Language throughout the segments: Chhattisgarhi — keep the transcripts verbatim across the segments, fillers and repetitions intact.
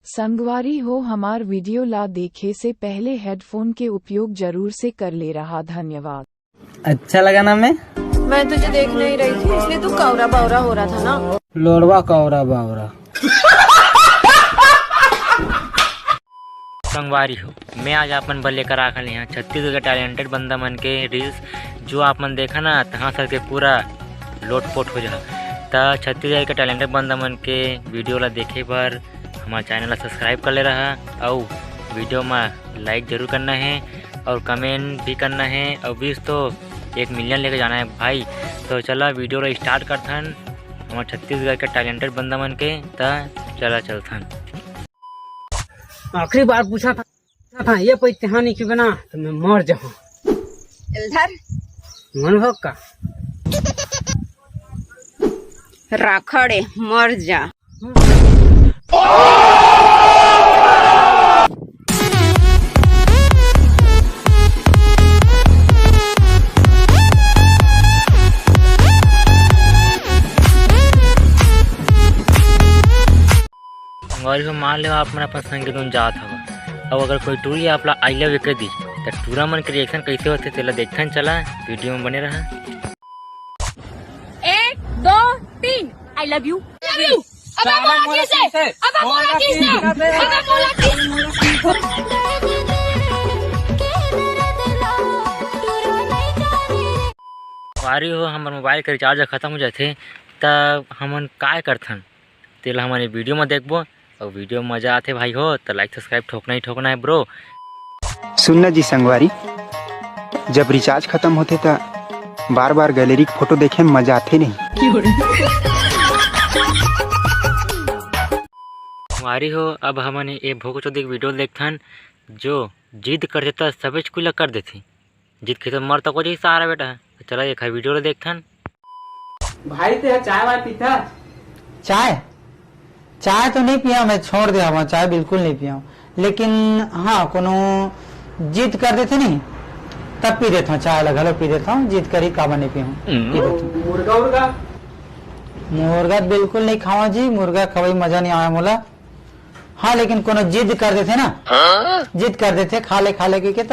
संगवारी हो, हमार वीडियो ला देखे से पहले हेडफोन के उपयोग जरूर से कर ले रहा। धन्यवाद। अच्छा लगा ना मैं? मैं तुझे देख नहीं रही थी, इसलिए तू कौरा बावरा हो रहा था ना। लोड़वा कौरा बावरा। संगवारी हो, मैं आज अपन बर लेकर आ खले हैं छत्तीसगढ़ के टैलेंटेड बंदा मन के रील्स, जो आप मन देखा ना, तहाँ सर के पूरा लोटपोट हो जा। त छत्तीसगढ़ के टैलेंटेड बंदा मन के वीडियो ला देखे बर हमारे चैनल ला सब्सक्राइब कर ले रहा, अउ वीडियो में लाइक जरूर करना है और कमेंट भी करना है, और विश तो एक मिलियन लेके जाना है भाई। तो चला वीडियो ला स्टार्ट करथन हमारे छत्तीसगढ़ के टैलेंटेड बंदा मन के। त चला चलथन। आखिरी बार पूछा था, पूछा था, ये कोई कहानी की बना तो मैं मर जाऊँ। इधर मन हो का? राखड़े मर जा। संगवारी हो, मान लो आप मन अपन संग के दून जात हवा, अउ अगर कोई टूरी आप ला आई लव यू कह दी, त टूरा मन के रिएक्शन कैसे होथे, तेला देखथन। चला वीडियो में बने रहा। एक, दो, तीन। I love you। Love you। अबे बोला किसने? अबे बोला किसने? अबे बोला किसने? संगवारी हो, हमर मोबाइल के रिचार्ज खत्म हो जाथे, त हमन काय करथन, तेला हमन ये वीडियो में देखबो। अउ वीडियो में मजा आथे भाई हो, त लाइक सब्सक्राइब ठोकना ही ठोकना है ब्रो। सुनना जी संगवारी, जब रिचार्ज खत्म होथे त बार बार गैलरी के फोटो देखे में मजा आथे नहीं। संगवारी हो, अब हमन ये भोगचोदी के वीडियो देखथन, जो जिद करथे त सबेच कुछ ला कर देथे। जिद के तो मर तको जाही सारा बेटा। चला एक वीडियो ला देखथन। भाई, ते ह चाय वाय पीथा? चाय? चाय तो नहीं पिया, मैं छोड़ दे हवा, चाय बिल्कुल नहीं पिया। लेकिन हाँ, कोनो जिद कर देथे नहीं, तब पी देथव, चाय ला घलो पी देथव, जिद करी काबर नहीं पीहूँ, पी देथव। मुर्गा उर्गा? मुर्गा बिल्कुल नहीं खावा जी, मुर्गा खवाई मजा नहीं आवे मोला। हाँ, लेकिन कोनो जिद कर देथे ना, जिद कर देथे, "खा ले, खा ले," कहिके, त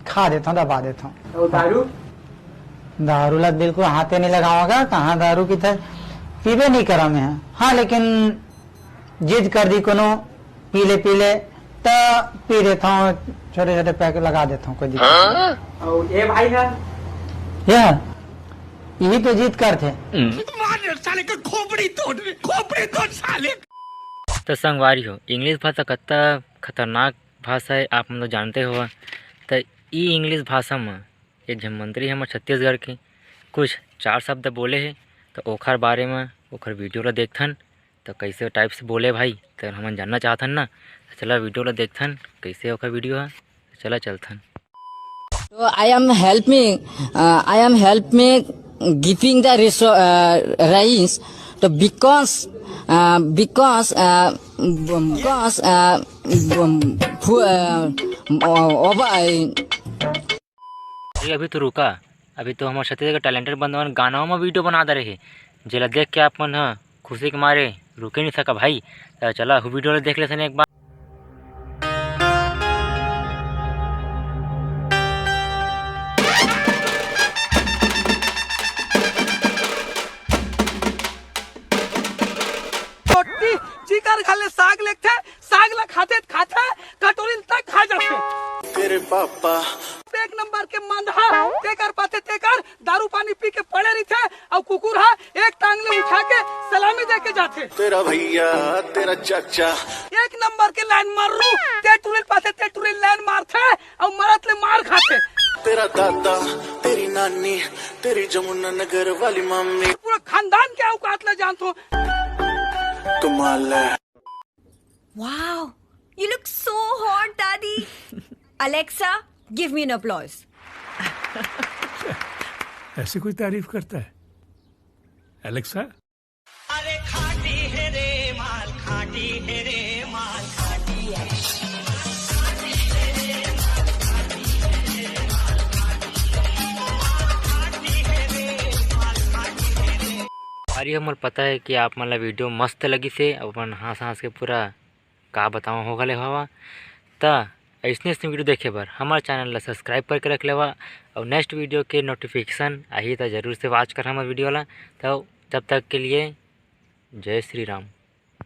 खा देथव, दबा देथव। अउ दारू? दारू ला बिल्कुल हाथे नहीं लगावा गा, कहाँ दारू की तर पीबे नहीं करा मैं। हाँ, लेकिन जिद कर दी कोनो, "पी ले, पी ले," त पी देथव, छोटे-छोटे पैक लगा देथव, कोई दिक्कत नहीं। अउ ए भाई ह? यह, यही तो जिद करथे। मार साले का खोपड़ी तोड़, खोपड़ी तोड़ साले। त संगवारी हो, इंग्लिश भाषा कत्ता खतरनाक भाषा है, आप मन तो जानते हो। त ई इंग्लिश भाषा म एक झन मंत्री हमर छत्तीसगढ़ के कुछ चार शब्द बोले हे, त ओखर बारे म ओखर वीडियो ला देखथन। त कैसे टाइप से बोले भाई, त हमन जानना चाहथन ना। त चला वीडियो ला देखथन, कैसे ओखर वीडियो है। चला चलथन। So I am helping, uh, I am helping giving the reso-, uh, rains. So because, uh, because, uh, because, uh, over, अरे अभी तो रुका, अभी तो हमर छत्तीसगढ़ के टैलेंटेड बंदवा मन गाना म वीडियो बना दे रहे, जेला देख के आप मन ह खुशी के मारे रुके नहीं सका भाई। त चला हु वीडियो ला देख लेथन एक बार। रोटी चिकर घले साग लेथे, साग ला खाते खाते कटोरी तक खा जाथे। तेरे पापा एक नंबर के मंदहा, तेकर पाथे तेकर दारू पानी पी के पड़े रहिथे, अउ कुकुर हा एक टांग ले उठा के सलामी दे के जाथे। तेरा भैया, तेरा चाचा एक नंबर के लाइन मारू, ते टुरिल पाथे ते टुरिल लाइन मारथे, अउ मरत ले मार खाथे। तेरा दादा, तेरी नानी, तेरी जमुना नगर वाली मम्मी। पूरा खानदान के औकात ला जानथो। कमाल है। Wow, you look so hot, दादी। Alexa, give me an applause। ऐसे कोई तारीफ करता है? एलेक्सा? अरे खाटी है रे माल, खाटी है रे माल, खाटी है। अरे हमर पता है कि आप मन ला वीडियो मस्त लगिस हे, अपन हंस हंस के पूरा का बताओ हो गले हवा। त ऐसने ऐसने वीडियो देखे बर हमर चैनल ला सब्सक्राइब करके रख लेवा, और नेक्स्ट वीडियो के नोटिफिकेशन आही त जरूर से वॉच कर हमर वीडियो ला। तो तब तक के लिए जय श्री राम।